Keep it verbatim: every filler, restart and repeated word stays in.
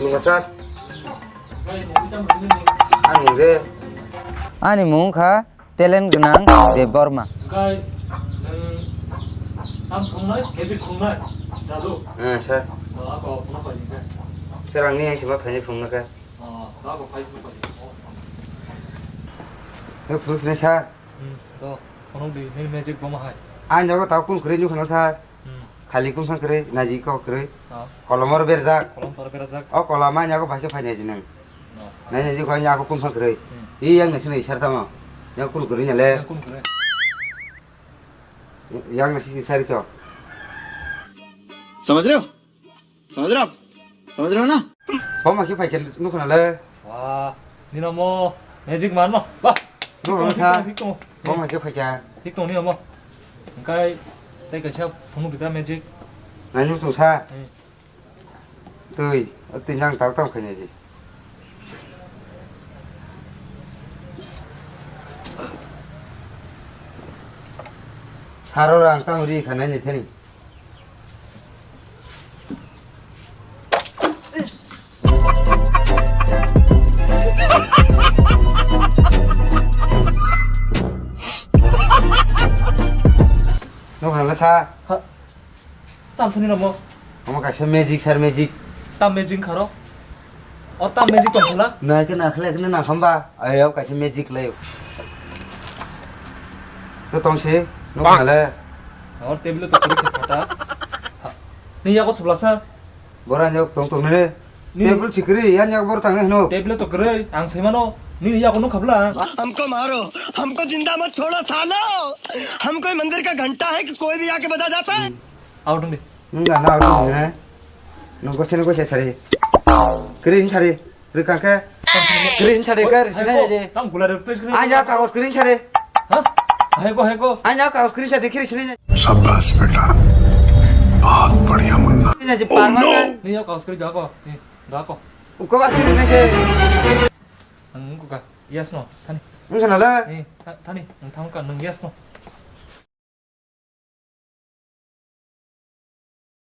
Nungkha sir. Ang nungde. Ani mung kha Talent Gwnang Debbarma. Hwnkhe nwng tam phungnai, magic phungnai, jadu. Eh, sir. O, ako phunuk pai di khe. Sir, ang ni ang sima phaini phunuk khe. O, ako phai phunuk pai di. Nung phunuk sini, sir. Hmm, to, phunuk di, nini magic bo ma hai. Ang jago tau kun kwrwi nukha na, sir. Hmm. Khali kun phan kwrwi, naji kok kwrwi. O. Kolomor berjak. Kolom tor berajak. O kolama nyago bhai khe phai naji nang. No. Nai naji kok nyago kun phan kwrwi. Hmm. I yang nasi nai sar tamo. Yang kun kwrwi nyale. Yang kun kwrwi. Yang nasi sar kyo. समझ रहे हो? समझ रहे हो आप? समझ रहे हो ना? Bo ma khe phai khe nukho na le. Wah, nino mo magic man mo. Bah. Nukho na sa. Thik tong, thik tong. Bo ma khe phai khe. Thik tong nino mo. Engkai tei kaisa phunuk kita magic. Nai nung sung sa. Hmm. Twi, o twi nang tau tang khaina ji. Saro rang tang ri khanai ni thani. Nukha na sa. Ha. Tam sani ramo. Omo kaisa magic sir, magic. Tam magic kharo. O tam magic tong khula. Nai khe na khle khe na khamba. Ayo kaisa magic lai. To tong se. No khale. Or table to kuri khata. Ha. Ni yago subla sa. Bora nyok tong tong ne. Ni table chikri yan yak bor tang no. Table to kuri ang sai mano. Ni yago no khabla. हमको मारो, हमको जिंदा मत छोड़ो सालो। हम कोई मंदिर का घंटा है कि कोई भी आके बजा जाता है? Out ni. Nung gana out ni ne. Nung ko sini ko se sari. Green sari. Rikang ke. Green sari ke sini aja. Tam gula ruk tu sini. Anya kagos green sari. Ha? Hai ko, hai ko. Anya kagos green sari kiri sini. शाबाश बेटा, बहुत बढ़िया Munna. Ini aja parma kan. Ni ya kagos kiri jago. Ni, jago. Uko basi ni se. Ang ko ka. Yes no. Thani. Nung gana la. Ni, tha-, thani. Nung thang ka nung yes no.